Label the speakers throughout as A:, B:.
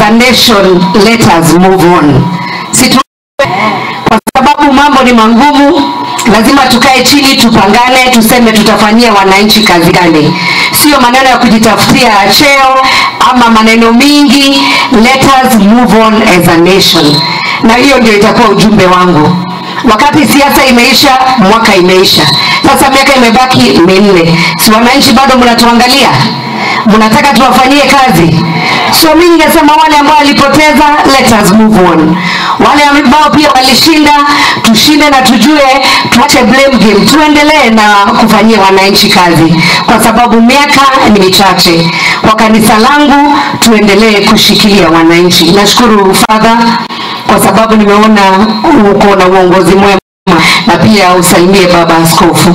A: As a nation, let us move on. Kwa sababu mambo ni mangumu, lazima tukae chini, tupangane, tuseme tutafanyia wananchi kazi gani. Sio maneno ya kujitafutia cheo ama maneno mingi. Let us move on as a nation. Na hiyo ndio itakuwa ujumbe wangu. Wakati siasa imeisha, mwaka imeisha. Sasa miaka imebaki 4. Si wananchi bado mnatuangalia? Mnataka tuwafanyie kazi? So mimi ningesema wale ambao walipoteza, let us move on. Wale ambao pia walishinda, tushinde na tujue, tuache blame game, tuendelee na kufanyia wananchi kazi, kwa sababu miaka ni michache. Kwa kanisa langu tuendelee kushikilia wananchi. Nashukuru Father kwa sababu nimeona uko na uongozi mwema, na pia usalimie baba askofu.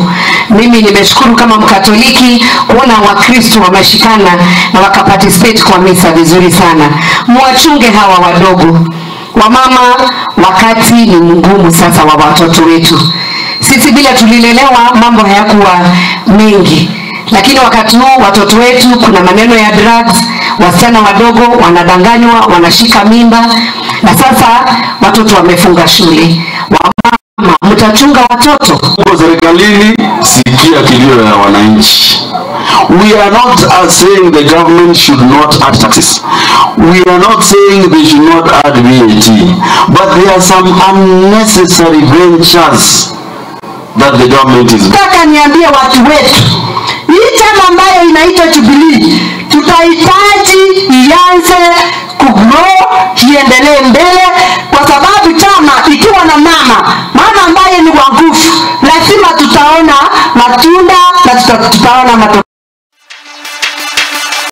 A: Mimi nimeshukuru kama Mkatoliki kuona Wakristo wameshikana na wakaparticipate kwa misa vizuri sana. Mwachunge hawa wadogo. Wamama, wakati ni mgumu sasa wa watoto wetu. Sisi bila tulilelewa mambo hayakuwa mengi. Lakini wakati huu watoto wetu kuna maneno ya drugs, wasichana wadogo wanadanganywa, wanashika mimba, na sasa watoto wamefunga shule. Wamama, mtachunga watoto.
B: Uko serikalini, sikia kilio ya wananchi. We are not saying the government should not add taxes. We are not saying they should not add VAT. But there are some unnecessary ventures that the government is.
C: Nataka niambie watu wetu, hii chama ambayo inaitwa Jubilee tutahitaji ianze kugrow, iendelee mbele, kwa sababu chama ikiwa na mama ambaye ni wa nguvu, lazima tutaona matunda na tutaona matokeo.